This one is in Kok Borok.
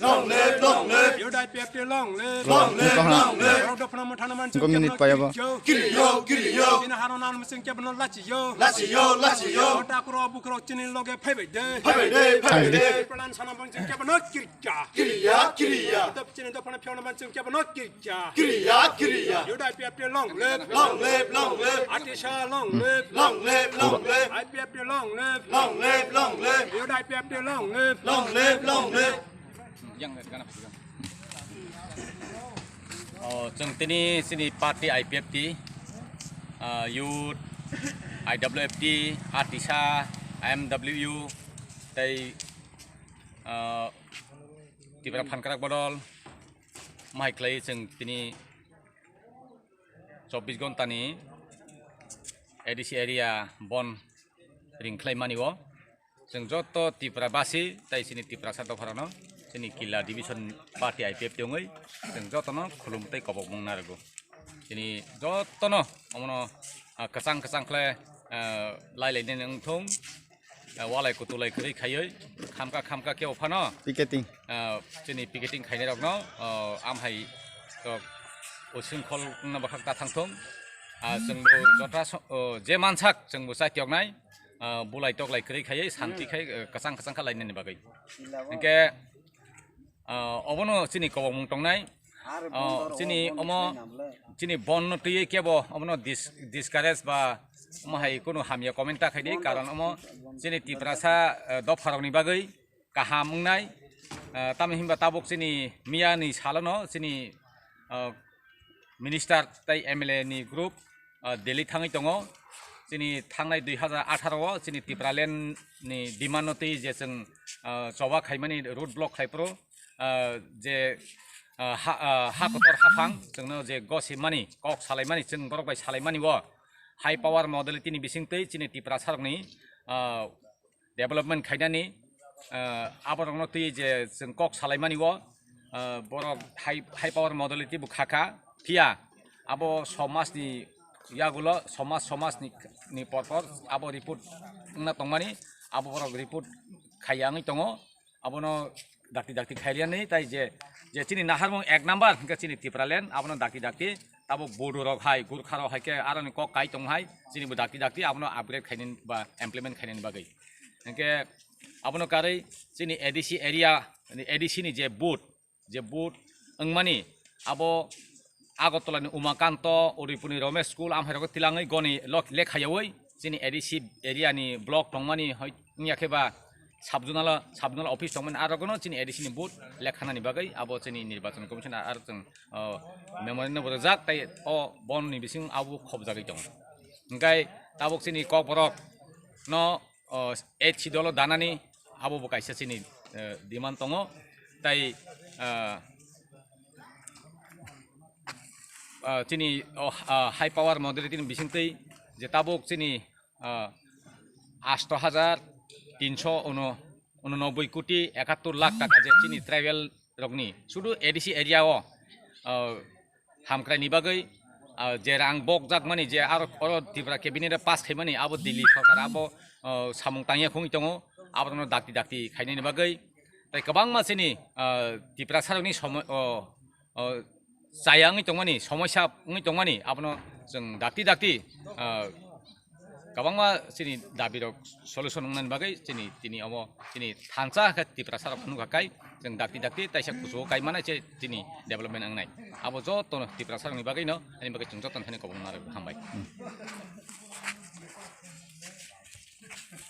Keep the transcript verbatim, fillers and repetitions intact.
Long live, long live. U D I P F T long live. Long live, long live. Borok dophano mothano man chwng kebno minute payabo. Kiriyo, kiriyo. Chini harona man chwng kebno lachiyo. Lachiyo, lachiyo. Takro bukro chini loge phaibai de. Phaibai de, phaibai de. Plan sana man chwng kebno kirya. Kiriya, kiriya. Dop chini dophano phiona man chwng kebno kirya. Kiriya, kiriya. U D I P F T long live. Long live, long live. Atisha long live. Long live, long live. I P F T long live. Long live, long live. U D I P F T long live. Long live, long live. Oh, chwng tini chini party I P F T, ah, youth, I W F T, Atisha, I M W U, tei, ah, Tipra Phankrak Bodol, mahai khlai chwng tini chobbish ghonta ni A D C area bon ring khlai mani o. Chwng joto Tipra basi tei chini Tiprasa dopharano chini Killa Division Party I P F T wngwi chwng jotono khulum tei kobokmung narwgo. Chini jotono omono, ah, kwchang kwchang khle, ah, lai lai nini wngthung, ah, walai kutulai kwrwi khaiwi khamka khamka kebo phano, picketing, ah, chini picketing khainai rokno, ah, amhai rok uswngkhol wngna bwkhak ta thangthung. Ah, chwngbo jota so-, oh, je mansak chwngbo chaitoknai. Ah, bulai toklai kwrwi khaiwi santi khai, eh, kwchang kwchang kha lainani bagwi. Hinkhe, ah, obono chini kobokmung tongnai. Ah, chini omo, chini bonno twiwi kebo omono dis-, discourage ba omo hai kunu hamya comment ta khaidi, karon omo chini Tiprasa, eh, dopharokni bagwi kaham wngnai. Ah, tamni hinba tabuk chini miyani salono chini, ah, minister tei M L A ni group, ah, Delhi thangwi tongo. Chini thangnai dui hazar atharo o chini Tipraland ni demand no twi je chwng, ah, choba khaimani road block khai phuru, ah, je, ah, ha, ah, ha kotor haphang chwngno je gosimani kok salaimani chwng borok bai salaimani o high power modality ni bisingtwi chini Tiprasa rokni, ah, development khainani, ah, aborokno twi je chwng kok salaimani o, ah, borok high, high power modality bo kha kha, phiya abo somajni yagulo somaj, somajni, ni por por abo report wngna tongmani, abo borok report khaiya wngwi tongo, abono dakti dakti khairiyani, tai je, je chini naharmung ek number hwnkhe chini Tipraland, abono dakti dakti tabuk Bodo rok hai, Gurkha rok hai khe aroni kok kai tong hai, chini bo dakti dakti abono upgrade khainani ba implement khainani bagwi. Hwnkhe abono karwi chini A D C area, A D C ni je booth, je booth wngmani abo Agartala ni Umakanto, Udaipur ni Ramesh School, amhai rogo tilangwi goni lok-, lekha yawi chini A D C area ni block tongmani hoi wngya khe ba sub zonal, sub zonal office tongmani, aro gono chini A D C ni booth lekhanani bagwi abo chini Nirbachon Commission aro chwng, oh, memorandum bo rwjak, tai o bon ni bising abo khobjagwi tongo. Hwnkhe tabuk chini Kokborok no, oh, H C dolo danani abo bo kaisa chini, eh, demand tongo. Tai, ah, ah, chini, oh, ah, high power modality ni bisingtwi je tabuk chini, ah, asto hajar tinso uno-, unonobboi koti ekattor lakh taka je chini tribal rokni sudu A D C area o, ah, hamkrai ni bagwi, ah, je rang bokjak mani je aro oro Tripura cabinet pass khai mani abo Delhi sorkar abo, ah, samung tangya khungwi tongo, abo no dakti dakti khainani bagwi. Tai kwbangma chini, ah, Tiprasa rokni somo-, oh, oh, chaya wngwi tongmani, somoisa wngwi tongmani, abono chwng dakti dakti, ah, kwbangma chini dabi rok solution wngnani bagwi chini, tini omo chini thansa khe Tiprasa rok nukha kai chwng dakti dakti taisa kuchugo kai mano je chini development wngnai. Abo jotono Tiprasa rokni bagwino, ani bagwi chwng jotono thani kobong narwk hambai.